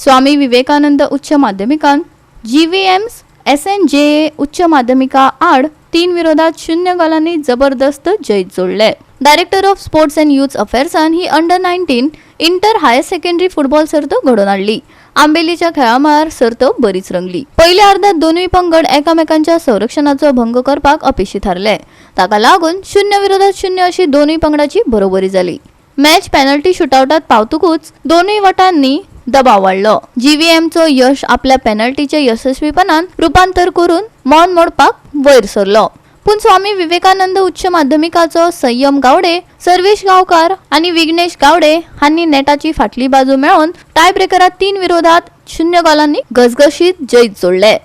स्वामी विवेकानंद उच्च माध्यमिकान जीव्हीएम्स एसएनजेए उच्च माध्यमिका आड 3-0 गोलांनी जबरदस्त जैत जोडले. Director of sports and youth अफेअर्सान he under 19 inter higher secondary football सर्त घडोवन हाडली. आंबेलीच्या खेळामळार सर्त बरीच रंगली. पयल्या अर्ध्यात दोनूय पंगड एकामेकांच्या संरक्षणाचो भंग करपाक अपेशी थारले. ताका लागून 0-0 अशी दोनूय पंगडाची बरोबरी जाली. मॅच पेनल्टी शुटआवटात पावतकूच दोनूय वटांनी दबाव वाडलो. जीव्हीएमचो यश आपल्या पेनल्टीचे यशस्वीपणान रुपांतर करून मौन मोडपाक वयर सरलो. पूण स्वामी विवेकानंद उच्च माध्यमिकाचो संयम गावडे, सर्वेश गांवकार आनी विघ्नेश गावडे हांणी नेटाची फाटली बाजू मेळोवन टायब्रेकरात 3-0 गोलांनी घसघशीत जैत जोडले.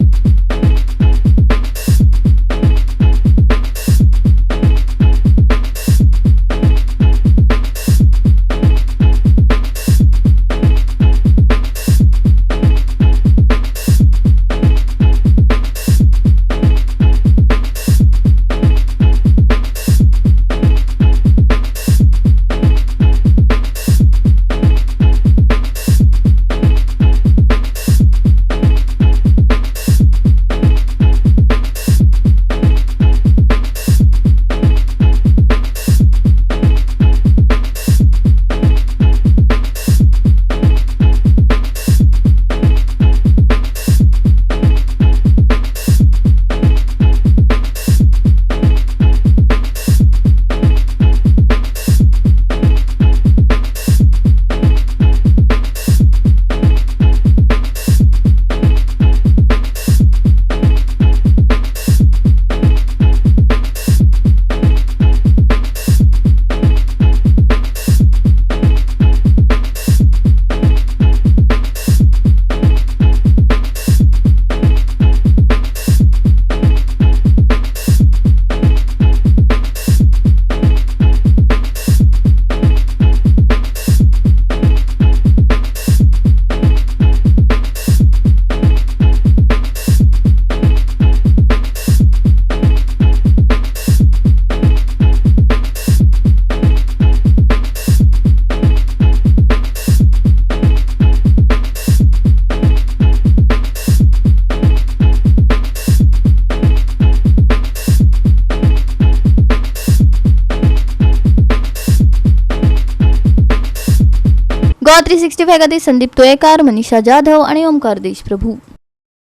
गोवा 365 खातीर संदीप तुयेकार, मनीषा जाधव आणि ओमकार देशप्रभू.